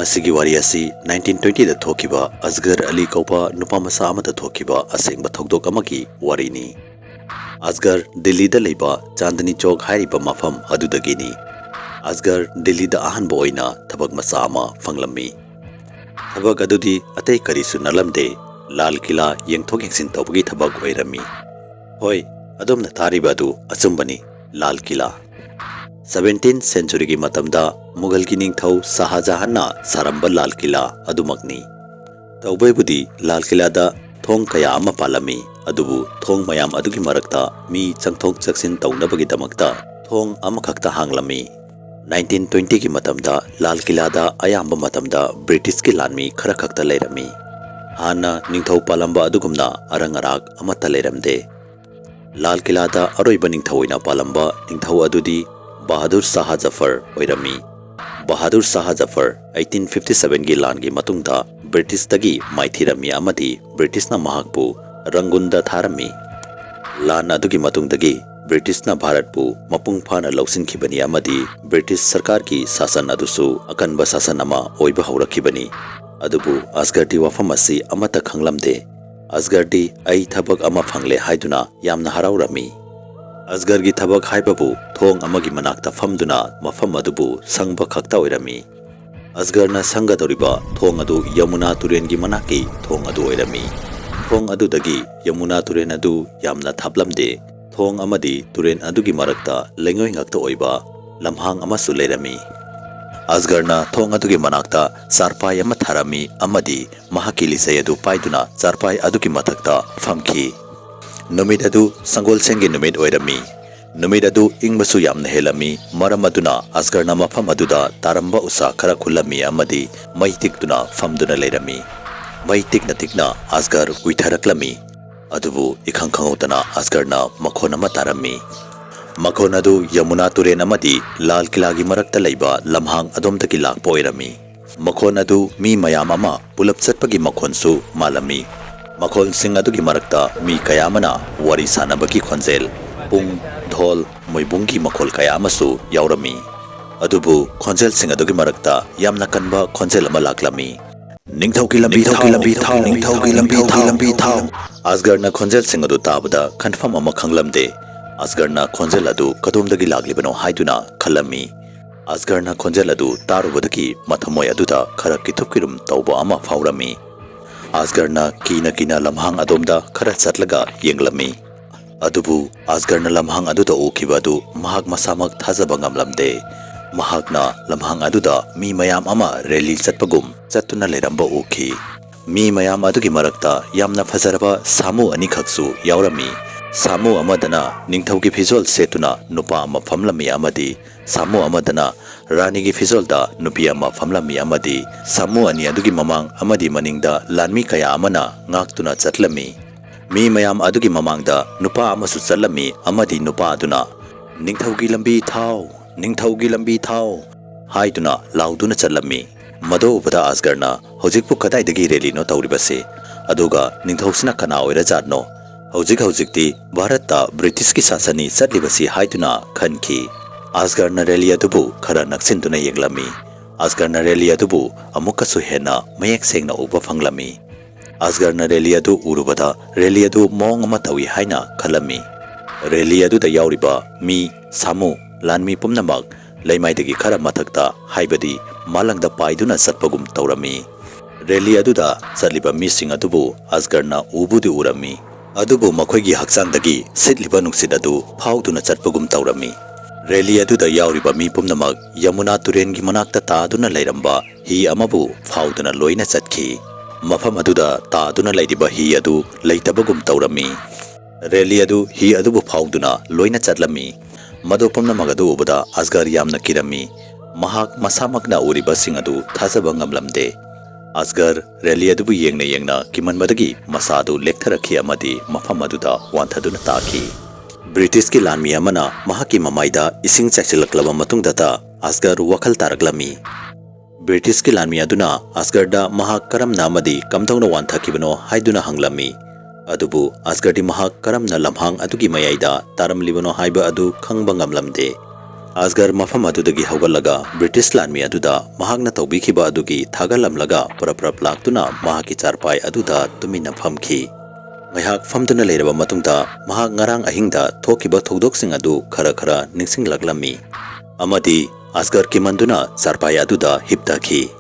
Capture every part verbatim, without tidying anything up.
ꯃꯁꯤꯒꯤ ꯋꯥꯔꯤ ꯑꯁꯤ ꯅꯥꯏꯟꯇꯤꯟ ꯇ꯭ꯋꯦꯟꯇꯤꯗ ꯊꯣꯛꯈꯤꯕ ꯑꯁꯒꯔ ꯑꯂꯤ ꯀꯧꯕ ꯅꯨꯄꯥ ꯃꯆꯥ ꯑꯃꯗ ꯊꯣꯛꯈꯤꯕ ꯑꯁꯦꯡꯕ ꯊꯧꯗꯣꯛ ꯑꯃꯒꯤ ꯋꯥꯔꯤꯅꯤ꯫ ꯑꯁꯒꯔ ꯗꯤꯜꯂꯤꯗ ꯂꯩꯕ ꯆꯥꯟꯗꯅꯤ ꯆꯧꯛ ꯍꯥꯏꯔꯤꯕ ꯃꯐꯝ ꯑꯗꯨꯗꯒꯤꯅꯤ꯫ ꯑꯁꯒꯔ ꯗꯤꯜꯂꯤꯗ ꯑꯍꯥꯟꯕ ꯑꯣꯏꯅ ꯊꯕꯛ ꯃꯆꯥ ꯑꯃ ꯐꯪꯂꯝꯃꯤ꯫ ꯊꯕꯛ ꯑꯗꯨꯗꯤ ꯑꯇꯩ ꯀꯔꯤꯁꯨ ꯅꯠꯂꯝꯗꯦ, ꯂꯥꯜ ꯀꯤꯂꯥ ꯌꯦꯡꯊꯣꯛ ꯌꯦꯡꯁꯤꯟ ꯇꯧꯕꯒꯤ ꯊꯕꯛ ꯑꯣꯏꯔꯝꯃꯤ꯫ ꯍꯣꯏ, ꯑꯗꯣꯝꯅ ꯇꯥꯔꯤꯕ ꯑꯗꯨ ꯑꯆꯨꯝꯕꯅꯤ, ꯂꯥꯜ ꯀꯤꯂꯥ꯫ ꯁꯚꯦꯟꯇꯤꯟ ꯁꯦꯟꯆꯨꯔꯤꯒꯤ ꯃꯇꯝꯗ ꯃꯨꯒꯜꯒꯤ ꯅꯤꯡꯊꯧ ꯁꯥꯍꯖꯍꯥꯟꯅ ꯁꯥꯔꯝꯕ ꯂꯥꯜ ꯀꯤꯂꯥ ꯑꯗꯨꯃꯛꯅꯤ꯫ ꯇꯧꯕꯩꯕꯨꯗꯤ ꯂꯥꯜ ꯀꯤꯂꯥꯗ ꯊꯣꯡ ꯀꯌꯥ ꯑꯃ ꯄꯥꯜꯂꯝꯃꯤ, ꯑꯗꯨꯕꯨ ꯊꯣꯡ ꯃꯌꯥꯝ ꯑꯗꯨꯒꯤ ꯃꯔꯛꯇ ꯃꯤ ꯆꯪꯊꯣꯛ ꯆꯪꯁꯤꯟ ꯇꯧꯅꯕꯒꯤꯗꯃꯛꯇ ꯊꯣꯡ ꯑꯃꯈꯛꯇ ꯍꯥꯡꯂꯝꯃꯤ꯫ ꯅꯥꯏꯟꯇꯤꯟ ꯇ꯭ꯋꯦꯟꯇꯤꯒꯤ ꯃꯇꯝꯗ ꯂꯥꯜ ꯀꯤꯂꯥꯗ ꯑꯌꯥꯝꯕ ꯃꯇꯝꯗ ꯕ꯭ꯔꯤꯇꯤꯁꯀꯤ ꯂꯥꯟꯃꯤ ꯈꯔ ꯈꯛꯇ ꯂꯩꯔꯝꯃꯤ꯫ ꯍꯥꯟꯅ ꯅꯤꯡꯊꯧ ꯄꯥꯜꯂꯝꯕ ꯑꯗꯨꯒꯨꯝꯅ ꯑꯔꯪ ꯑꯔꯥꯛ ꯑꯃꯠꯇ ꯂꯩꯔꯝꯗꯦ꯫ ꯂꯥꯜ ꯀꯤꯂꯥꯗ ꯑꯔꯣꯏꯕ ꯅꯤꯡꯊꯧ ꯑꯣꯏꯅ ꯄꯥꯜꯂꯝꯕ ꯅꯤꯡꯊꯧ ꯑꯗꯨꯗꯤ ꯕꯍꯥꯗꯨꯔ ꯁꯥꯍ ꯖꯐꯔ ꯑꯣꯏꯔꯝꯃꯤ꯫ ꯕꯍꯥꯗꯨꯔ ꯁꯥꯍ ꯖꯐꯔ ꯑꯩꯠꯇꯤꯟ ꯐꯤꯐꯇꯤ ꯁꯚꯦꯟꯒꯤ ꯂꯥꯟꯒꯤ ꯃꯇꯨꯡꯗ ꯕ꯭ꯔꯤꯇꯤꯁꯇꯒꯤ ꯃꯥꯏꯊꯤꯔꯝꯃꯤ ꯑꯃꯗꯤ ꯕ꯭ꯔꯤꯇꯤꯁꯅ ꯃꯍꯥꯛꯄꯨ ꯔꯪꯒꯨꯟꯗ ꯊꯥꯔꯝꯃꯤ꯫ ꯂꯥꯟ ꯑꯗꯨꯒꯤ ꯃꯇꯨꯡꯗꯒꯤ ꯕ꯭ꯔꯤꯇꯤꯁꯅ ꯚꯥꯔꯠꯄꯨ ꯃꯄꯨꯡ ꯐꯥꯅ ꯂꯧꯁꯤꯟꯈꯤꯕꯅꯤ ꯑꯃꯗꯤ ꯕ꯭ꯔꯤꯇꯤꯁ ꯁꯔꯀꯥꯔꯒꯤ ꯁꯥꯁꯟ ꯑꯗꯨꯁꯨ ꯑꯀꯟꯕ ꯁꯥꯁꯟ ꯑꯃ ꯑꯣꯏꯕ ꯍꯧꯔꯛꯈꯤꯕꯅꯤ꯫ ꯑꯗꯨꯕꯨ ꯑꯁꯒꯔꯗꯤ ꯋꯥꯐꯝ ꯑꯁꯤ ꯑꯃꯠꯇ ꯈꯪꯂꯝꯗꯦ꯫ ꯑꯁꯒꯔꯗꯤ "ꯑꯩ ꯊꯕꯛ ꯑꯃ ꯐꯪꯂꯦ" ꯍꯥꯏꯗꯨꯅ ꯌꯥꯝꯅ ꯍꯔꯥꯎꯔꯝꯃꯤ꯫ ꯑꯁꯒꯔꯒꯤ ꯊꯕꯛ ꯍꯥꯏꯕꯕꯨ ꯊꯣꯡ ꯑꯃꯒꯤ ꯃꯅꯥꯛꯇ ꯐꯝꯗꯨꯅ ꯃꯐꯝ ꯑꯗꯨꯕꯨ ꯁꯪꯕ ꯈꯛꯇ ꯑꯣꯏꯔꯝꯃꯤ꯫ ꯑꯁꯒꯔꯅ ꯁꯪꯒꯗꯧꯔꯤꯕ ꯊꯣꯡ ꯑꯗꯨ ꯌꯃꯨꯅꯥ ꯇꯨꯔꯦꯟꯒꯤ ꯃꯅꯥꯛꯀꯤ ꯊꯣꯡ ꯑꯗꯨ ꯑꯣꯏꯔꯝꯃꯤ꯫ ꯊꯣꯡ ꯑꯗꯨꯗꯒꯤ ꯌꯃꯨꯅꯥ ꯇꯨꯔꯦꯟ ꯑꯗꯨ ꯌꯥꯝꯅ ꯊꯥꯞꯂꯝꯗꯦ꯫ ꯊꯣꯡ ꯑꯃꯗꯤ ꯇꯨꯔꯦꯟ ꯑꯗꯨꯒꯤ ꯃꯔꯛꯇ ꯂꯩꯉꯣꯏ ꯉꯥꯛꯇ ꯑꯣꯏꯕ ꯂꯝꯍꯥꯡ ꯑꯃꯁꯨ ꯂꯩꯔꯝꯃꯤ꯫ ꯑꯁꯒꯔꯅ ꯊꯣꯡ ꯑꯗꯨꯒꯤ ꯃꯅꯥꯛꯇ ꯆꯥꯔꯄꯥꯏ ꯑꯃ ꯊꯥꯔꯝꯃꯤ ꯑꯃꯗꯤ ꯃꯍꯥꯛꯀꯤ ꯂꯤꯆꯩ ꯑꯗꯨ ꯄꯥꯏꯗꯨꯅ ꯆꯥꯔꯄꯥꯏ ꯑꯗꯨꯒꯤ ꯃꯊꯛꯇ ꯐꯝꯈꯤ꯫ ꯅꯨꯃꯤꯠ ꯑꯗꯨ ꯁꯪꯒꯣꯜꯁꯦꯟꯒꯤ ꯅꯨꯃꯤꯠ ꯑꯣꯏꯔꯝꯃꯤ꯫ ꯅꯨꯃꯤꯠ ꯑꯗꯨ ꯏꯪꯕꯁꯨ ꯌꯥꯝꯅ ꯍꯦꯜꯂꯝꯃꯤ, ꯃꯔꯝ ꯑꯗꯨꯅ ꯑꯁꯒꯔꯅ ꯃꯐꯝ ꯑꯗꯨꯗ ꯇꯥꯔꯝꯕ ꯎꯁꯥ ꯈꯔ ꯈꯨꯜꯂꯝꯃꯤ ꯑꯃꯗꯤ ꯃꯩ ꯇꯤꯛꯇꯨꯅ ꯐꯝꯗꯨꯅ ꯂꯩꯔꯝꯃꯤ꯫ ꯃꯩ ꯇꯤꯛꯅ ꯇꯤꯛꯅ ꯑꯁꯒꯔ ꯎꯏꯊꯔꯛꯂꯝꯃꯤ꯫ ꯑꯗꯨꯕꯨ ꯏꯈꯪ ꯈꯪꯍꯧꯗꯅ ꯑꯁꯒꯔꯅ ꯃꯈꯣꯟ ꯑꯃ ꯇꯥꯔꯝꯃꯤ꯫ ꯃꯈꯣꯟ ꯑꯗꯨ ꯌꯃꯨꯅꯥ ꯇꯨꯔꯦꯟ ꯑꯃꯗꯤ ꯂꯥꯜ ꯀꯤꯂꯥꯒꯤ ꯃꯔꯛꯇ ꯂꯩꯕ ꯂꯝꯍꯥꯡ ꯑꯗꯣꯝꯗꯒꯤ ꯂꯥꯛꯄ ꯑꯣꯏꯔꯝꯃꯤ꯫ ꯃꯈꯣꯟ ꯑꯗꯨ ꯃꯤ ꯃꯌꯥꯝ ꯑꯃ ꯄꯨꯂꯞ ꯆꯠꯄꯒꯤ ꯃꯈꯣꯟꯁꯨ ꯃꯥꯜꯂꯝꯃꯤ꯫ ꯃꯈꯣꯜꯁꯤꯡ ꯑꯗꯨꯒꯤ ꯃꯔꯛꯇ ꯃꯤ ꯀꯌꯥ ꯑꯃꯅ ꯋꯥꯔꯤ ꯁꯥꯟꯅꯕꯒꯤ ꯈꯣꯟꯖꯦꯜ, ꯄꯨꯡ, ꯙꯣꯜ, ꯃꯣꯏꯕꯨꯡꯒꯤ ꯃꯈꯣꯜ ꯀꯌꯥ ꯑꯃꯁꯨ ꯌꯥꯎꯔꯝꯃꯤ꯫ ꯑꯗꯨꯕꯨ ꯈꯣꯟꯖꯦꯜꯁꯤꯡ ꯑꯗꯨꯒꯤ ꯃꯔꯛꯇ ꯌꯥꯝꯅ ꯀꯟꯕ ꯈꯣꯟꯖꯦꯜ ꯑꯃ ꯂꯥꯛꯂꯝꯃꯤ꯫ "ꯅꯤꯡꯊꯧꯒꯤ ꯂꯝꯕꯤ ꯊꯥꯎ, ꯅꯤꯡꯊꯧꯒꯤ ꯂꯝꯕꯤ ꯊꯥꯎ, ꯅꯤꯡꯊꯧꯒꯤ ꯂꯝꯕꯤ ꯊꯥꯎ, ꯅꯤꯡꯊꯧꯒꯤ ꯂꯝꯕꯤ ꯊꯥꯎ꯫" ꯑꯁꯒꯔꯅ ꯈꯣꯟꯖꯦꯜꯁꯤꯡ ꯑꯗꯨ ꯇꯥꯕꯗ ꯈꯟꯐꯝ ꯑꯃ ꯈꯪꯂꯝꯗꯦ꯫ ꯑꯁꯒꯔꯅ ꯈꯣꯟꯖꯦꯜ ꯑꯗꯨ ꯀꯗꯣꯝꯗꯒꯤ ꯂꯥꯛꯂꯤꯕꯅꯣ ꯍꯥꯏꯗꯨꯅ ꯈꯜꯂꯝꯃꯤ꯫ ꯑꯁꯒꯔꯅ ꯈꯣꯟꯖꯦꯜ ꯑꯗꯨ ꯇꯥꯔꯨꯕꯗꯒꯤ ꯃꯊꯃꯣꯏ ꯑꯗꯨꯗ ꯈꯔ ꯀꯤꯊꯨꯞ ꯀꯤꯔꯨꯝ ꯇꯧꯕ ꯑꯃ ꯐꯥꯎꯔꯝꯃꯤ꯫ ꯑꯁꯒꯔꯅ ꯀꯤꯅ ꯀꯤꯅ ꯂꯝꯍꯥꯡ ꯑꯗꯣꯝꯗ ꯈꯔ ꯆꯠꯂꯒ ꯌꯦꯡꯂꯝꯃꯤ꯫ ꯑꯗꯨꯕꯨ ꯑꯁꯒꯔꯅ ꯂꯝꯍꯥꯡ ꯑꯗꯨꯗ ꯎꯈꯤꯕ ꯑꯗꯨ ꯃꯍꯥꯛ ꯃꯁꯥꯃꯛ ꯊꯥꯖꯕ ꯉꯝꯂꯝꯗꯦ꯫ ꯃꯍꯥꯛꯅ ꯂꯝꯍꯥꯡ ꯑꯗꯨꯗ ꯃꯤ ꯃꯌꯥꯝ ꯑꯃ ꯔꯦꯂꯤ ꯆꯠꯄꯒꯨꯝ ꯆꯠꯇꯨꯅ ꯂꯩꯔꯝꯕ ꯎꯈꯤ꯫ ꯃꯤ ꯃꯌꯥꯝ ꯑꯗꯨꯒꯤ ꯃꯔꯛꯇ ꯌꯥꯝꯅ ꯐꯖꯔꯕ ꯁꯥꯃꯨ ꯑꯅꯤꯈꯛꯁꯨ ꯌꯥꯎꯔꯝꯃꯤ꯫ ꯁꯥꯃꯨ ꯑꯃꯗꯅ ꯅꯤꯡꯊꯧꯒꯤ ꯐꯤꯖꯣꯜ ꯁꯦꯠꯇꯨꯅ ꯅꯨꯄꯥ ꯑꯃ ꯐꯝꯂꯝꯃꯤ ꯑꯃꯗꯤ ꯁꯥꯃꯨ ꯑꯃꯗꯅ ꯔꯥꯅꯤꯒꯤ ꯐꯤꯖꯣꯜꯗ ꯅꯨꯄꯤ ꯑꯃ ꯐꯝꯂꯝꯃꯤ ꯑꯃꯗꯤ ꯁꯥꯃꯨ ꯑꯅꯤ ꯑꯗꯨꯒꯤ ꯃꯃꯥꯡ ꯑꯃꯗꯤ ꯃꯅꯤꯡꯗ ꯂꯥꯟꯃꯤ ꯀꯌꯥ ꯑꯃꯅ ꯉꯥꯛꯇꯨꯅ ꯆꯠꯂꯝꯃꯤ꯫ ꯃꯤ ꯃꯌꯥꯝ ꯑꯗꯨꯒꯤ ꯃꯃꯥꯡꯗ ꯅꯨꯄꯥ ꯑꯃꯁꯨ ꯆꯠꯂꯝꯃꯤ ꯑꯃꯗꯤ ꯅꯨꯄꯥ ꯑꯗꯨꯅ, "ꯅꯤꯡꯊꯧꯒꯤ ꯂꯝꯕꯤ ꯊꯥꯎ, ꯅꯤꯡꯊꯧꯒꯤ ꯂꯝꯕꯤ ꯊꯥꯎ" ꯍꯥꯏꯗꯨꯅ ꯂꯥꯎꯗꯨꯅ ꯆꯠꯂꯝꯃꯤ꯫ ꯃꯗꯨ ꯎꯕꯗ ꯑꯁꯒꯔꯅ, "ꯍꯧꯖꯤꯛꯄꯨ ꯀꯗꯥꯏꯗꯒꯤ ꯔꯦꯂꯤꯅꯣ ꯇꯧꯔꯤꯕꯁꯤ? ꯑꯗꯨꯒ ꯅꯤꯡꯊꯧꯁꯤꯅ ꯀꯅꯥ ꯑꯣꯏꯔꯖꯥꯠꯅꯣ? ꯍꯧꯖꯤꯛ ꯍꯧꯖꯤꯛꯇꯤ ꯚꯥꯔꯠꯇ ꯕ꯭ꯔꯤꯇꯤꯁꯀꯤ ꯁꯥꯁꯟꯅꯤ ꯆꯠꯂꯤꯕꯁꯤ" ꯍꯥꯏꯗꯨꯅ ꯈꯟꯈꯤ꯫ ꯑꯁꯒꯔꯅ ꯔꯦꯂꯤ ꯑꯗꯨꯕꯨ ꯈꯔ ꯅꯛꯁꯤꯟꯗꯨꯅ ꯌꯦꯡꯂꯝꯃꯤ꯫ ꯑꯁꯒꯔꯅ ꯔꯦꯂꯤ ꯑꯗꯨꯕꯨ ꯑꯃꯨꯛꯀꯁꯨ ꯍꯦꯟꯅ ꯃꯌꯦꯛ ꯁꯦꯡꯅ ꯎꯕ ꯐꯪꯂꯝꯃꯤ꯫ ꯑꯁꯒꯔꯅ ꯔꯦꯂꯤ ꯑꯗꯨ ꯎꯔꯨꯕꯗ ꯔꯦꯂꯤ ꯑꯗꯨ ꯃꯑꯣꯡ ꯑꯃ ꯇꯧꯏ ꯍꯥꯏꯅ ꯈꯜꯂꯝꯃꯤ꯫ ꯔꯦꯂꯤ ꯑꯗꯨꯗ ꯌꯥꯎꯔꯤꯕ ꯃꯤ, ꯁꯥꯃꯨ, ꯂꯥꯟꯃꯤ ꯄꯨꯝꯅꯃꯛ ꯂꯩꯃꯥꯏꯗꯒꯤ ꯈꯔ ꯃꯊꯛꯇ, ꯍꯥꯏꯕꯗꯤ ꯃꯥꯂꯪꯗ ꯄꯥꯏꯗꯨꯅ ꯆꯠꯄꯒꯨꯝ ꯇꯧꯔꯝꯃꯤ꯫ ꯔꯦꯂꯤ ꯑꯗꯨꯗ ꯆꯠꯂꯤꯕ ꯃꯤꯁꯤꯡ ꯑꯗꯨꯕꯨ ꯑꯁꯒꯔꯅ ꯎꯕꯨꯗꯤ ꯎꯔꯝꯃꯤ, ꯑꯗꯨꯕꯨ ꯃꯈꯣꯏꯒꯤ ꯍꯛꯆꯥꯡꯗꯒꯤ ꯁꯤꯠꯂꯤꯕ ꯅꯨꯡꯁꯤꯠ ꯑꯗꯨ ꯐꯥꯎꯗꯨꯅ ꯆꯠꯄꯒꯨꯝ ꯇꯧꯔꯝꯃꯤ꯫ ꯔꯦꯂꯤ ꯑꯗꯨꯗ ꯌꯥꯎꯔꯤꯕ ꯃꯤ ꯄꯨꯝꯅꯃꯛ ꯌꯃꯨꯅꯥ ꯇꯨꯔꯦꯟꯒꯤ ꯃꯅꯥꯛꯇ ꯇꯥꯗꯨꯅ ꯂꯩꯔꯝꯕ ꯍꯤ ꯑꯃꯕꯨ ꯐꯥꯎꯗꯨꯅ ꯂꯣꯏꯅ ꯆꯠꯈꯤ꯫ ꯃꯐꯝ ꯑꯗꯨꯗ ꯇꯥꯗꯨꯅ ꯂꯩꯔꯤꯕ ꯍꯤ ꯑꯗꯨ ꯂꯩꯇꯕꯒꯨꯝ ꯇꯧꯔꯝꯃꯤ꯫ ꯔꯦꯂꯤ ꯑꯗꯨ ꯍꯤ ꯑꯗꯨꯕꯨ ꯐꯥꯎꯗꯨꯅ ꯂꯣꯏꯅ ꯆꯠꯂꯝꯃꯤ꯫ ꯃꯗꯨ ꯄꯨꯝꯅꯃꯛ ꯑꯗꯨ ꯎꯕꯗ ꯑꯁꯒꯔ ꯌꯥꯝꯅ ꯀꯤꯔꯝꯃꯤ꯫ ꯃꯍꯥꯛ ꯃꯁꯥꯃꯛꯅ ꯎꯔꯤꯕꯁꯤꯡ ꯑꯗꯨ ꯊꯥꯖꯕ ꯉꯝꯂꯝꯗꯦ꯫ ꯑꯁꯒꯔ ꯔꯦꯂꯤ ꯑꯗꯨꯕꯨ ꯌꯦꯡꯅ ꯌꯦꯡꯅ ꯀꯤꯃꯟꯕꯗꯒꯤ ꯃꯁꯥ ꯑꯗꯨ ꯂꯦꯛꯊꯔꯛꯈꯤ ꯑꯃꯗꯤ ꯃꯐꯝ ꯑꯗꯨꯗ ꯋꯥꯟꯊꯗꯨꯅ ꯇꯥꯈꯤ꯫ ꯕ꯭ꯔꯤꯇꯤꯁꯀꯤ ꯂꯥꯟꯃꯤ ꯑꯃꯅ ꯃꯍꯥꯛꯀꯤ ꯃꯃꯥꯏꯗ ꯏꯁꯤꯡ ꯆꯥꯏꯁꯤꯜꯂꯛꯂꯕ ꯃꯇꯨꯡꯗꯇ ꯑꯁꯒꯔ ꯋꯥꯈꯜ ꯇꯥꯔꯛꯂꯝꯃꯤ꯫ ꯕ꯭ꯔꯤꯇꯤꯁꯀꯤ ꯂꯥꯟꯃꯤ ꯑꯗꯨꯅ ꯑꯁꯒꯔꯗ ꯃꯍꯥꯛ ꯀꯔꯝꯅ ꯑꯃꯗꯤ ꯀꯝꯗꯧꯅ ꯋꯥꯟꯊꯈꯤꯕꯅꯣ ꯍꯥꯏꯗꯨꯅ ꯍꯪꯂꯝꯃꯤ꯫ ꯑꯗꯨꯕꯨ ꯑꯁꯒꯔꯗꯤ ꯃꯍꯥꯛ ꯀꯔꯝꯅ ꯂꯝꯍꯥꯡ ꯑꯗꯨꯒꯤ ꯃꯌꯥꯏꯗ ꯇꯥꯔꯝꯂꯤꯕꯅꯣ ꯍꯥꯏꯕ ꯑꯗꯨ ꯈꯪꯕ ꯉꯝꯂꯝꯗꯦ꯫ ꯑꯁꯒꯔ ꯃꯐꯝ ꯑꯗꯨꯗꯒꯤ ꯍꯧꯒꯠꯂꯒ ꯕ꯭ꯔꯤꯇꯤꯁ ꯂꯥꯟꯃꯤ ꯑꯗꯨꯗ ꯃꯍꯥꯛꯅ ꯇꯧꯕꯤꯈꯤꯕ ꯑꯗꯨꯒꯤ ꯊꯥꯒꯠꯂꯝꯂꯒ ꯄ꯭ꯔꯞ ꯄ꯭ꯔꯞ ꯂꯥꯛꯇꯨꯅ ꯃꯍꯥꯛꯀꯤ ꯆꯥꯔꯄꯥꯏ ꯑꯗꯨꯗ ꯇꯨꯃꯤꯟꯅ ꯐꯝꯈꯤ꯫ ꯉꯥꯏꯍꯥꯛ ꯐꯝꯗꯨꯅ ꯂꯩꯔꯕ ꯃꯇꯨꯡꯗ ꯃꯍꯥꯛ ꯉꯔꯥꯡ ꯑꯍꯤꯡꯗ ꯊꯣꯛꯈꯤꯕ ꯊꯧꯗꯣꯛꯁꯤꯡ ꯑꯗꯨ ꯈꯔ ꯈꯔ ꯅꯤꯡꯁꯤꯡꯂꯛꯂꯝꯃꯤ꯫ ꯑꯃꯗꯤ ꯑꯁꯒꯔ ꯀꯤꯃꯟꯗꯨꯅ ꯆꯥꯔꯄꯥꯏ ꯑꯗꯨꯗ ꯍꯤꯞꯊꯈꯤ꯫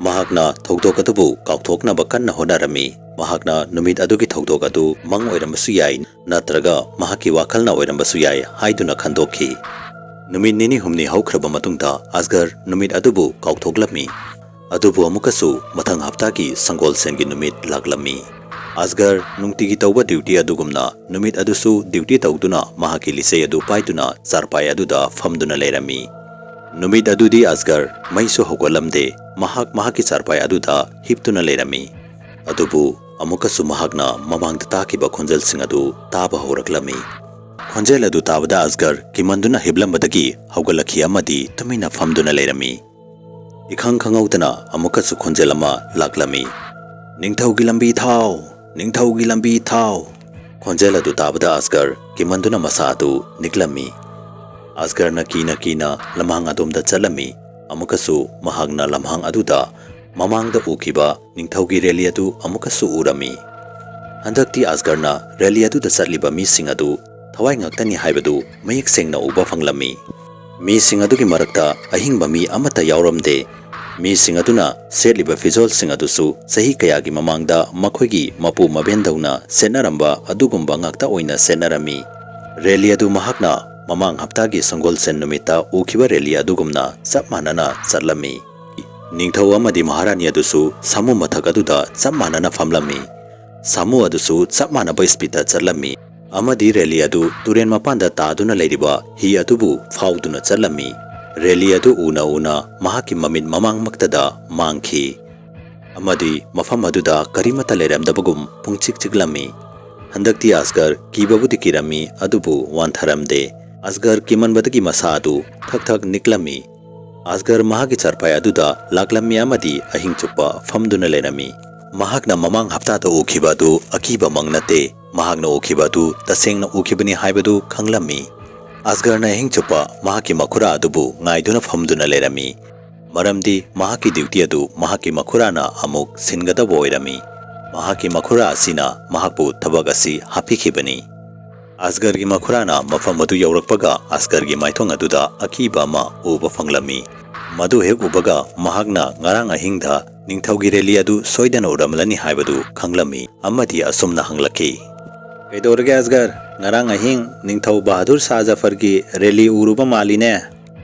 ꯃꯍꯥꯛꯅ ꯊꯧꯗꯣꯛ ꯑꯗꯨꯕꯨ ꯀꯥꯎꯊꯣꯛꯅꯕ ꯀꯟꯅ ꯍꯣꯠꯅꯔꯝꯃꯤ꯫ ꯃꯍꯥꯛꯅ ꯅꯨꯃꯤꯠ ꯑꯗꯨꯒꯤ ꯊꯧꯗꯣꯛ ꯑꯗꯨ ꯃꯪ ꯑꯣꯏꯔꯝꯕꯁꯨ ꯌꯥꯏ, ꯅꯠꯇ꯭ꯔꯒ ꯃꯍꯥꯛꯀꯤ ꯋꯥꯈꯜꯅ ꯑꯣꯏꯔꯝꯕꯁꯨ ꯌꯥꯏ ꯍꯥꯏꯗꯨꯅ ꯈꯟꯗꯣꯛꯈꯤ꯫ ꯅꯨꯃꯤꯠ ꯅꯤꯅꯤ ꯍꯨꯝꯅꯤ ꯍꯧꯈ꯭ꯔꯕ ꯃꯇꯨꯡꯗ ꯑꯁꯒꯔ ꯅꯨꯃꯤꯠ ꯑꯗꯨꯕꯨ ꯀꯥꯎꯊꯣꯛꯂꯝꯃꯤ꯫ ꯑꯗꯨꯕꯨ ꯑꯃꯨꯛꯀꯁꯨ ꯃꯊꯪ ꯍꯞꯇꯥꯒꯤ ꯁꯪꯒꯣꯜꯁꯦꯟꯒꯤ ꯅꯨꯃꯤꯠ ꯂꯥꯛꯂꯝꯃꯤ꯫ ꯑꯁꯒꯔ ꯅꯨꯡꯇꯤꯒꯤ ꯇꯧꯕ ꯗ꯭ꯌꯨꯇꯤ ꯑꯗꯨꯒꯨꯝꯅ ꯅꯨꯃꯤꯠ ꯑꯗꯨꯁꯨ ꯗ꯭ꯌꯨꯇꯤ ꯇꯧꯗꯨꯅ ꯃꯍꯥꯛꯀꯤ ꯂꯤꯆꯩ ꯑꯗꯨ ꯄꯥꯏꯗꯨꯅ ꯆꯥꯔꯄꯥꯏ ꯑꯗꯨꯗ ꯐꯝꯗꯨꯅ ꯂꯩꯔꯝꯃꯤ꯫ ꯅꯨꯃꯤꯠ ꯑꯗꯨꯗꯤ ꯑꯁꯒꯔ ꯃꯩꯁꯨ ꯍꯧꯒꯠꯂꯝꯗꯦ꯫ ꯃꯍꯥꯛ ꯃꯍꯥꯛꯀꯤ ꯆꯥꯔꯄꯥꯏ ꯑꯗꯨꯗ ꯍꯤꯞꯇꯨꯅ ꯂꯩꯔꯝꯃꯤ꯫ ꯑꯗꯨꯕꯨ ꯑꯃꯨꯛꯀꯁꯨ ꯃꯍꯥꯛꯅ ꯃꯃꯥꯡꯗ ꯇꯥꯈꯤꯕ ꯈꯣꯟꯖꯦꯜꯁꯤꯡ ꯑꯗꯨ ꯇꯥꯕ ꯍꯧꯔꯛꯂꯝꯃꯤ꯫ ꯈꯣꯟꯖꯦꯜ ꯑꯗꯨ ꯇꯥꯕꯗ ꯑꯁꯒꯔ ꯀꯤꯃꯟꯗꯨꯅ ꯍꯤꯞꯂꯝꯕꯗꯒꯤ ꯍꯧꯒꯠꯂꯛꯈꯤ ꯑꯃꯗꯤ ꯇꯨꯃꯤꯟꯅ ꯐꯝꯗꯨꯅ ꯂꯩꯔꯝꯃꯤ꯫ ꯏꯈꯪ ꯈꯪꯍꯧꯗꯅ ꯑꯃꯨꯛꯀꯁꯨ ꯈꯣꯟꯖꯦꯜ ꯑꯃ ꯂꯥꯛꯂꯝꯃꯤ꯫ "ꯅꯤꯡꯊꯧꯒꯤ ꯂꯝꯕꯤ ꯊꯥꯎ! ꯅꯤꯡꯊꯧꯒꯤ ꯂꯝꯕꯤ ꯊꯥꯎ!" ꯈꯣꯟꯖꯦꯜ ꯑꯗꯨ ꯇꯥꯕꯗ ꯑꯁꯒꯔ ꯀꯤꯃꯟꯗꯨꯅ ꯃꯁꯥ ꯑꯗꯨ ꯅꯤꯛꯂꯝꯃꯤ꯫ ꯑꯁꯒꯔꯅ ꯀꯤꯅ ꯀꯤꯅ ꯂꯝꯍꯥꯡ ꯑꯗꯣꯝꯗ ꯆꯠꯂꯝꯃꯤ꯫ ꯑꯃꯨꯛꯀꯁꯨ ꯃꯍꯥꯛꯅ ꯂꯝꯍꯥꯡ ꯑꯗꯨꯗ ꯃꯃꯥꯡꯗ ꯎꯈꯤꯕ ꯅꯤꯡꯊꯧꯒꯤ ꯔꯦꯂꯤ ꯑꯗꯨ ꯑꯃꯨꯛꯀꯁꯨ ꯎꯔꯝꯃꯤ꯫ ꯍꯟꯗꯛꯇꯤ ꯑꯁꯒꯔꯅ ꯔꯦꯂꯤ ꯑꯗꯨꯗ ꯆꯠꯂꯤꯕ ꯃꯤꯁꯤꯡ ꯑꯗꯨ ꯊꯋꯥꯏ ꯉꯥꯛꯇꯅꯤ ꯍꯥꯏꯕꯗꯨ ꯃꯌꯦꯛ ꯁꯦꯡꯅ ꯎꯕ ꯐꯪꯂꯝꯃꯤ꯫ ꯃꯤꯁꯤꯡ ꯑꯗꯨꯒꯤ ꯃꯔꯛꯇ ꯑꯍꯤꯡꯕ ꯃꯤ ꯑꯃꯠꯇ ꯌꯥꯎꯔꯝꯗꯦ꯫ ꯃꯤꯁꯤꯡ ꯑꯗꯨꯅ ꯁꯦꯠꯂꯤꯕ ꯐꯤꯖꯣꯜꯁꯤꯡ ꯑꯗꯨꯁꯨ ꯆꯍꯤ ꯀꯌꯥꯒꯤ ꯃꯃꯥꯡꯗ ꯃꯈꯣꯏꯒꯤ ꯃꯄꯨ ꯃꯕꯦꯟꯗꯧꯅ ꯁꯦꯠꯅꯔꯝꯕ ꯑꯗꯨꯒꯨꯝꯕ ꯉꯥꯛꯇ ꯑꯣꯏꯅ ꯁꯦꯠꯅꯔꯝꯃꯤ꯫ ꯔꯦꯂꯤ ꯑꯗꯨ ꯃꯍꯥꯛꯅ ꯃꯃꯥꯡ ꯍꯞꯇꯥꯒꯤ ꯁꯪꯒꯣꯜꯁꯦꯟ ꯅꯨꯃꯤꯠꯇ ꯎꯈꯤꯕ ꯔꯦꯂꯤ ꯑꯗꯨꯒꯨꯝꯅ ꯆꯞ ꯃꯥꯟꯅꯅ ꯆꯠꯂꯝꯃꯤ꯫ ꯅꯤꯡꯊꯧ ꯑꯃꯗꯤ ꯃꯍꯥꯔꯥꯅꯤ ꯑꯗꯨꯁꯨ ꯁꯥꯃꯨ ꯃꯊꯛ ꯑꯗꯨꯗ ꯆꯞ ꯃꯥꯟꯅꯅ ꯐꯝꯂꯝꯃꯤ꯫ ꯁꯥꯃꯨ ꯑꯗꯨꯁꯨ ꯆꯞ ꯃꯥꯟꯅꯕ ꯁ꯭ꯄꯤꯗꯇ ꯆꯠꯂꯝꯃꯤ꯫ ꯑꯃꯗꯤ ꯔꯦꯂꯤ ꯑꯗꯨ ꯇꯨꯔꯦꯟ ꯃꯄꯥꯟꯗ ꯇꯥꯗꯨꯅ ꯂꯩꯔꯤꯕ ꯍꯤ ꯑꯗꯨꯕꯨ ꯐꯥꯎꯗꯨꯅ ꯆꯠꯂꯝꯃꯤ꯫ ꯔꯦꯂꯤ ꯑꯗꯨ ꯎꯅ ꯎꯅ ꯃꯍꯥꯛꯀꯤ ꯃꯃꯤꯠ ꯃꯃꯥꯡꯃꯛꯇꯗ ꯃꯥꯡꯈꯤ꯫ ꯑꯃꯗꯤ ꯃꯐꯝ ꯑꯗꯨꯗ ꯀꯔꯤꯃꯠꯇ ꯂꯩꯔꯝꯗꯕꯒꯨꯝ ꯄꯨꯡꯆꯤꯛ ꯆꯤꯛꯂꯝꯃꯤ꯫ ꯍꯟꯗꯛꯇꯤ ꯑꯁꯒꯔ ꯀꯤꯕꯕꯨꯗꯤ ꯀꯤꯔꯝꯃꯤ, ꯑꯗꯨꯕꯨ ꯋꯥꯟꯊꯔꯝꯗꯦ꯫ ꯑꯁꯒꯔ ꯀꯤꯃꯟꯕꯗꯒꯤ ꯃꯁꯥ ꯑꯗꯨ ꯊꯛ ꯊꯛ ꯅꯤꯛꯂꯝꯃꯤ꯫ ꯑꯁꯒꯔ ꯃꯍꯥꯛꯀꯤ ꯆꯥꯔꯄꯥꯏ ꯑꯗꯨꯗ ꯂꯥꯛꯂꯝꯃꯤ ꯑꯃꯗꯤ ꯑꯍꯤꯡ ꯆꯨꯞꯄ ꯐꯝꯗꯨꯅ ꯂꯩꯔꯝꯃꯤ꯫ ꯃꯍꯥꯛꯅ ꯃꯃꯥꯡ ꯍꯞꯇꯥꯗ ꯎꯈꯤꯕ ꯑꯗꯨ ꯑꯀꯤꯕꯃꯛ ꯅꯠꯇꯦ꯫ ꯃꯍꯥꯛꯅ ꯎꯈꯤꯕ ꯑꯗꯨ ꯇꯁꯦꯡꯅ ꯎꯈꯤꯕꯅꯤ ꯍꯥꯏꯕꯗꯨ ꯈꯪꯂꯝꯃꯤ꯫ ꯑꯁꯒꯔꯅ ꯑꯍꯤꯡ ꯆꯨꯞꯄ ꯃꯍꯥꯛꯀꯤ ꯃꯈꯨꯔꯥ ꯑꯗꯨꯕꯨ ꯉꯥꯏꯗꯨꯅ ꯐꯝꯗꯨꯅ ꯂꯩꯔꯝꯃꯤ, ꯃꯔꯝꯗꯤ ꯃꯍꯥꯛꯀꯤ ꯗ꯭ꯌꯨꯇꯤ ꯑꯗꯨ ꯃꯍꯥꯛꯀꯤ ꯃꯈꯨꯔꯥꯅ ꯑꯃꯨꯛ ꯁꯤꯟꯒꯗꯕ ꯑꯣꯏꯔꯝꯃꯤ꯫ ꯃꯍꯥꯛꯀꯤ ꯃꯈꯨꯔꯥ ꯑꯁꯤꯅ ꯃꯍꯥꯛꯄꯨ ꯊꯕꯛ ꯑꯁꯤ ꯍꯥꯞꯄꯤꯈꯤꯕꯅꯤ꯫ ꯑꯁꯒꯔꯒꯤ ꯃꯈꯨꯔꯥꯅ ꯃꯐꯝ ꯑꯗꯨ ꯌꯧꯔꯛꯄꯒ ꯑꯁꯒꯔꯒꯤ ꯃꯥꯏꯊꯣꯡ ꯑꯗꯨꯗ ꯑꯀꯤꯕ ꯑꯃ ꯎꯕ ꯐꯪꯂꯝꯃꯤ꯫ ꯃꯗꯨ ꯍꯦꯛ ꯎꯕꯒ ꯃꯍꯥꯛꯅ ꯉꯔꯥꯡ ꯑꯍꯤꯡꯗ ꯅꯤꯡꯊꯧꯒꯤ ꯔꯦꯂꯤ ꯑꯗꯨ ꯁꯣꯏꯗꯅ ꯎꯔꯝꯂꯅꯤ ꯍꯥꯏꯕꯗꯨ ꯈꯪꯂꯝꯃꯤ ꯑꯃꯗꯤ ꯑꯁꯨꯝꯅ ꯍꯪꯂꯛꯈꯤ, "ꯀꯩꯗꯧꯔꯒꯦ ꯑꯁꯒꯔ? ꯉꯔꯥꯡ ꯑꯍꯤꯡ ꯅꯤꯡꯊꯧ ꯕꯍꯥꯗꯨꯔ ꯁꯥꯍ ꯖꯐꯔꯒꯤ ꯔꯦꯂꯤ ꯎꯔꯨꯕ ꯃꯥꯜꯂꯤꯅꯦ?"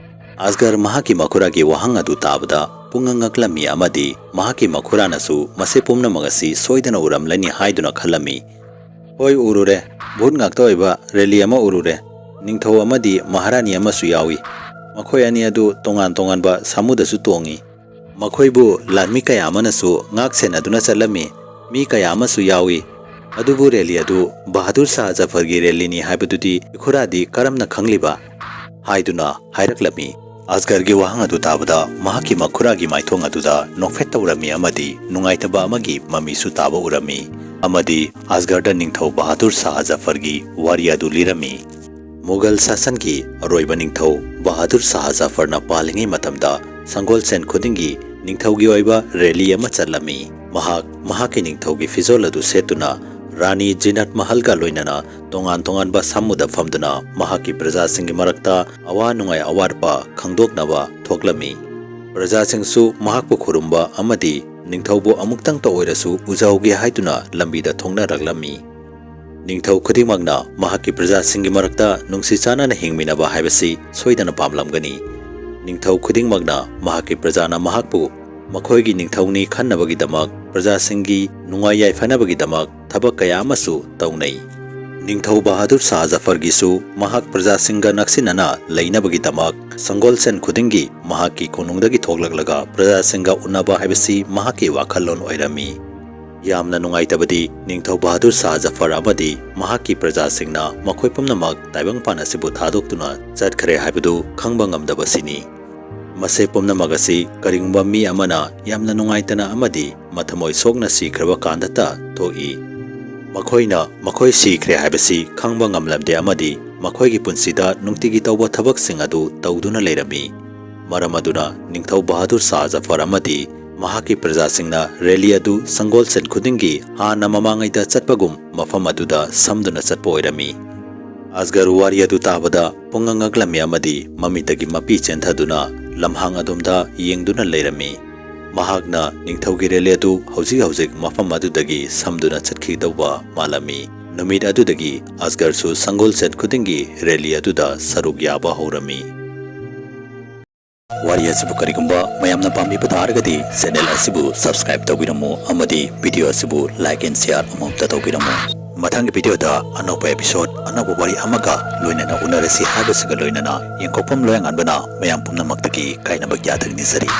ꯑꯁꯒꯔ ꯃꯍꯥꯛꯀꯤ ꯃꯈꯨꯔꯥꯒꯤ ꯋꯥꯍꯪ ꯑꯗꯨ ꯇꯥꯕꯗ ꯄꯨꯡꯉꯛ ꯉꯛꯂꯝꯃꯤ ꯑꯃꯗꯤ ꯃꯍꯥꯛꯀꯤ ꯃꯈꯨꯔꯥꯅꯁꯨ ꯃꯁꯤ ꯄꯨꯝꯅꯃꯛ ꯑꯁꯤ ꯁꯣꯏꯗꯅ ꯎꯔꯝꯂꯅꯤ ꯍꯥꯏꯗꯨꯅ ꯈꯜꯂꯝꯃꯤ꯫ "ꯍꯣꯏ, ꯎꯔꯨꯔꯦ꯫ ꯚꯨꯠ ꯉꯥꯛꯇ ꯑꯣꯏꯕ ꯔꯦꯂꯤ ꯑꯃ ꯎꯔꯨꯔꯦ꯫ ꯅꯤꯡꯊꯧ ꯑꯃꯗꯤ ꯃꯍꯥꯔꯥꯅꯤ ꯑꯃꯁꯨ ꯌꯥꯎꯏ꯫ ꯃꯈꯣꯏ ꯑꯅꯤ ꯑꯗꯨ ꯇꯣꯉꯥꯟ ꯇꯣꯉꯥꯟꯕ ꯁꯥꯃꯨꯗꯁꯨ ꯇꯣꯡꯏ꯫ ꯃꯈꯣꯏꯕꯨ ꯂꯥꯟꯃꯤ ꯀꯌꯥ ꯑꯃꯅꯁꯨ ꯉꯥꯛ ꯁꯦꯟꯅꯗꯨꯅ ꯆꯠꯂꯝꯃꯤ꯫ ꯃꯤ ꯀꯌꯥ ꯑꯃꯁꯨ ꯌꯥꯎꯏ꯫ ꯑꯗꯨꯕꯨ ꯔꯦꯂꯤ ꯑꯗꯨ ꯕꯍꯥꯗꯨꯔ ꯁꯥꯍ ꯖꯐꯔꯒꯤ ꯔꯦꯂꯤꯅꯤ ꯍꯥꯏꯕꯗꯨꯗꯤ ꯏꯈꯨꯔꯥꯗꯤ ꯀꯔꯝꯅ ꯈꯪꯂꯤꯕ?" ꯍꯥꯏꯗꯨꯅ ꯍꯥꯏꯔꯛꯂꯝꯃꯤ꯫ ꯑꯁꯒꯔꯒꯤ ꯋꯥꯍꯪ ꯑꯗꯨ ꯇꯥꯕꯗ ꯃꯍꯥꯛꯀꯤ ꯃꯈꯨꯔꯥꯒꯤ ꯃꯥꯏꯊꯣꯡ ꯑꯗꯨꯗ ꯅꯣꯛꯐꯦꯠ ꯇꯧꯔꯝꯃꯤ ꯑꯃꯗꯤ ꯅꯨꯡꯉꯥꯏꯇꯕ ꯑꯃꯒꯤ ꯃꯃꯤꯁꯨ ꯇꯥꯕ ꯎꯔꯝꯃꯤ꯫ ꯑꯃꯗꯤ ꯑꯁꯒꯔꯗ ꯅꯤꯡꯊꯧ ꯕꯍꯥꯗꯨꯔ ꯁꯥꯍ ꯖꯐꯔꯒꯤ ꯋꯥꯔꯤ ꯑꯗꯨ ꯂꯤꯔꯝꯃꯤ꯫ ꯃꯨꯒꯜ ꯁꯥꯁꯟꯒꯤ ꯑꯔꯣꯏꯕ ꯅꯤꯡꯊꯧ ꯕꯍꯥꯗꯨꯔ ꯁꯥꯍ ꯖꯐꯔꯅ ꯄꯥꯜꯂꯤꯉꯩ ꯃꯇꯝꯗ ꯁꯪꯒꯣꯜꯁꯦꯟ ꯈꯨꯗꯤꯡꯒꯤ ꯅꯤꯡꯊꯧꯒꯤ ꯑꯣꯏꯕ ꯔꯦꯂꯤ ꯑꯃ ꯆꯠꯂꯝꯃꯤ꯫ ꯃꯍꯥꯛ ꯃꯍꯥꯛꯀꯤ ꯅꯤꯡꯊꯧꯒꯤ ꯐꯤꯖꯣꯜ ꯑꯗꯨ ꯁꯦꯠꯇꯨꯅ ꯔꯥꯅꯤ ꯖꯤꯅꯠ ꯃꯍꯜꯒ ꯂꯣꯏꯅꯅ ꯇꯣꯉꯥꯟ ꯇꯣꯉꯥꯟꯕ ꯁꯥꯃꯨꯗ ꯐꯝꯗꯨꯅ ꯃꯍꯥꯛꯀꯤ ꯄ꯭ꯔꯖꯥꯁꯤꯡꯒꯤ ꯃꯔꯛꯇ ꯑꯋꯥ ꯅꯨꯡꯉꯥꯏ ꯑꯋꯥꯠꯄ ꯈꯪꯗꯣꯛꯅꯕ ꯊꯣꯛꯂꯝꯃꯤ꯫ ꯄ꯭ꯔꯖꯥꯁꯤꯡꯁꯨ ꯃꯍꯥꯛꯄꯨ ꯈꯨꯔꯨꯝꯕ ꯑꯃꯗꯤ ꯅꯤꯡꯊꯧꯕꯨ ꯑꯃꯨꯛꯇꯪꯇ ꯑꯣꯏꯔꯁꯨ ꯎꯖꯍꯧꯒꯦ ꯍꯥꯏꯗꯨꯅ ꯂꯝꯕꯤꯗ ꯊꯣꯡꯅꯔꯛꯂꯝꯃꯤ꯫ ꯅꯤꯡꯊꯧ ꯈꯨꯗꯤꯡꯃꯛꯅ ꯃꯍꯥꯛꯀꯤ ꯄ꯭ꯔꯖꯥꯁꯤꯡꯒꯤ ꯃꯔꯛꯇ ꯅꯨꯡꯁꯤ ꯆꯥꯟꯅꯅ ꯍꯤꯡꯃꯤꯟꯅꯕ ꯍꯥꯏꯕꯁꯤ ꯁꯣꯏꯗꯅ ꯄꯥꯝꯂꯝꯒꯅꯤ꯫ ꯅꯤꯡꯊꯧ ꯈꯨꯗꯤꯡꯃꯛꯅ ꯃꯍꯥꯛꯀꯤ ꯄ꯭ꯔꯖꯥꯅ ꯃꯍꯥꯛꯄꯨ ꯃꯈꯣꯏꯒꯤ ꯅꯤꯡꯊꯧꯅꯤ ꯈꯟꯅꯕꯒꯤꯗꯃꯛ, ꯄ꯭ꯔꯖꯥꯁꯤꯡꯒꯤ ꯅꯨꯡꯉꯥꯏ ꯌꯥꯏꯐꯅꯕꯒꯤꯗꯃꯛ ꯊꯕꯛ ꯀꯌꯥ ꯑꯃꯁꯨ ꯇꯧꯅꯩ꯫ ꯅꯤꯡꯊꯧ ꯕꯍꯥꯗꯨꯔ ꯁꯥꯍ ꯖꯐꯔꯒꯤꯁꯨ ꯃꯍꯥꯛ ꯄ꯭ꯔꯖꯥꯁꯤꯡꯒ ꯅꯛꯁꯤꯟꯅꯅ ꯂꯩꯅꯕꯒꯤꯗꯃꯛ ꯁꯪꯒꯣꯜꯁꯦꯟ ꯈꯨꯗꯤꯡꯒꯤ ꯃꯍꯥꯛꯀꯤ ꯀꯣꯅꯨꯡꯗꯒꯤ ꯊꯣꯛꯂꯛꯂꯒ ꯄ꯭ꯔꯖꯥꯁꯤꯡꯒ ꯎꯅꯕ ꯍꯥꯏꯕꯁꯤ ꯃꯍꯥꯛꯀꯤ ꯋꯥꯈꯜꯂꯣꯟ ꯑꯣꯏꯔꯝꯃꯤ꯫ ꯌꯥꯝꯅ ꯅꯨꯡꯉꯥꯏꯇꯕꯗꯤ, ꯅꯤꯡꯊꯧ ꯕꯍꯥꯗꯨꯔ ꯁꯥꯍ ꯖꯐꯔ ꯑꯃꯗꯤ ꯃꯍꯥꯛꯀꯤ ꯄ꯭ꯔꯖꯥꯁꯤꯡꯅ ꯃꯈꯣꯏ ꯄꯨꯝꯅꯃꯛ ꯇꯥꯏꯕꯪꯄꯥꯟ ꯑꯁꯤꯕꯨ ꯊꯥꯗꯣꯛꯇꯨꯅ ꯆꯠꯈ꯭ꯔꯦ ꯍꯥꯏꯕꯗꯨ ꯈꯪꯕ ꯉꯝꯗꯕꯁꯤꯅꯤ꯫ ꯃꯁꯤ ꯄꯨꯝꯅꯃꯛ ꯑꯁꯤ ꯀꯔꯤꯒꯨꯝꯕ ꯃꯤ ꯑꯃꯅ ꯌꯥꯝꯅ ꯅꯨꯡꯉꯥꯏꯇꯅ ꯑꯃꯗꯤ ꯃꯊꯃꯣꯏ ꯁꯣꯛꯅ ꯁꯤꯈ꯭ꯔꯕ ꯀꯥꯟꯗꯇ ꯊꯣꯛꯏ꯫ ꯃꯈꯣꯏꯅ ꯃꯈꯣꯏ ꯁꯤꯈ꯭ꯔꯦ ꯍꯥꯏꯕꯁꯤ ꯈꯪꯕ ꯉꯝꯂꯝꯗꯦ ꯑꯃꯗꯤ ꯃꯈꯣꯏꯒꯤ ꯄꯨꯟꯁꯤꯗ ꯅꯨꯡꯇꯤꯒꯤ ꯇꯧꯕ ꯊꯕꯛꯁꯤꯡ ꯑꯗꯨ ꯇꯧꯗꯨꯅ ꯂꯩꯔꯝꯃꯤ꯫ ꯃꯔꯝ ꯑꯗꯨꯅ ꯅꯤꯡꯊꯧ ꯕꯍꯥꯗꯨꯔ ꯁꯥꯍ ꯖꯐꯔ ꯑꯃꯗꯤ ꯃꯍꯥꯛꯀꯤ ꯄ꯭ꯔꯖꯥꯁꯤꯡꯅ ꯔꯦꯂꯤ ꯑꯗꯨ ꯁꯪꯒꯣꯜꯁꯦꯟ ꯈꯨꯗꯤꯡꯒꯤ ꯍꯥꯟꯅ ꯃꯃꯥꯡꯉꯩꯗ ꯆꯠꯄꯒꯨꯝ ꯃꯐꯝ ꯑꯗꯨꯗ ꯁꯝꯗꯨꯅ ꯆꯠꯄ ꯑꯣꯏꯔꯝꯃꯤ꯫ ꯑꯁꯒꯔ ꯋꯥꯔꯤ ꯑꯗꯨ ꯇꯥꯕꯗ ꯄꯨꯡꯉꯛ ꯉꯛꯂꯝꯃꯤ ꯑꯃꯗꯤ ꯃꯃꯤꯠꯇꯒꯤ ꯃꯄꯤ ꯆꯦꯟꯊꯗꯨꯅ ꯂꯝꯍꯥꯡ ꯑꯗꯣꯝꯗ ꯌꯦꯡꯗꯨꯅ ꯂꯩꯔꯝꯃꯤ꯫ ꯃꯍꯥꯛꯅ ꯅꯤꯡꯊꯧꯒꯤ ꯔꯦꯂꯤ ꯑꯗꯨ ꯍꯧꯖꯤꯛ ꯍꯧꯖꯤꯛ ꯃꯐꯝ ꯑꯗꯨꯗꯒꯤ ꯁꯝꯗꯨꯅ ꯆꯠꯈꯤꯗꯧꯕ ꯃꯥꯜꯂꯝꯃꯤ꯫ ꯅꯨꯃꯤꯠ ꯑꯗꯨꯗꯒꯤ ꯑꯁꯒꯔꯁꯨ ꯁꯪꯒꯣꯜꯁꯦꯟ ꯈꯨꯗꯤꯡꯒꯤ ꯔꯦꯂꯤ ꯑꯗꯨꯗ ꯁꯔꯨꯛ ꯌꯥꯕ ꯍꯧꯔꯝꯃꯤ꯫ ꯋꯥꯔꯤ ꯑꯁꯤꯕꯨ ꯀꯔꯤꯒꯨꯝꯕ ꯃꯌꯥꯝꯅ ꯄꯥꯝꯕꯤꯕ ꯇꯥꯔꯒꯗꯤ ꯆꯦꯅꯦꯜ ꯑꯁꯤꯕꯨ ꯁꯕꯁꯀ꯭ꯔꯥꯏꯕ ꯇꯧꯕꯤꯔꯝꯃꯨ ꯑꯃꯗꯤ ꯚꯤꯗꯤꯑꯣ ꯑꯁꯤꯕꯨ like and share ꯑꯃꯃꯝꯇ ꯇꯧꯕꯤꯔꯝꯃꯨ꯫ ꯃꯊꯪꯒꯤ ꯚꯤꯗꯤꯑꯣꯗ ꯑꯅꯧꯕ episode, ꯑꯅꯧꯕ ꯋꯥꯔꯤ ꯑꯃꯒ ꯂꯣꯏꯅꯅ ꯎꯅꯔꯁꯤ ꯍꯥꯏꯕꯁꯤꯒ ꯂꯣꯏꯅꯅ ꯌꯦꯡꯊꯣꯛꯐꯝ ꯂꯣꯌꯥꯉꯥꯟꯕꯅ ꯃꯌꯥꯝ ꯄꯨꯝꯅꯃꯛꯇꯒꯤ ꯀꯥꯏꯅꯕ ꯌꯥꯊꯪ ꯅꯤꯖꯔꯤ꯫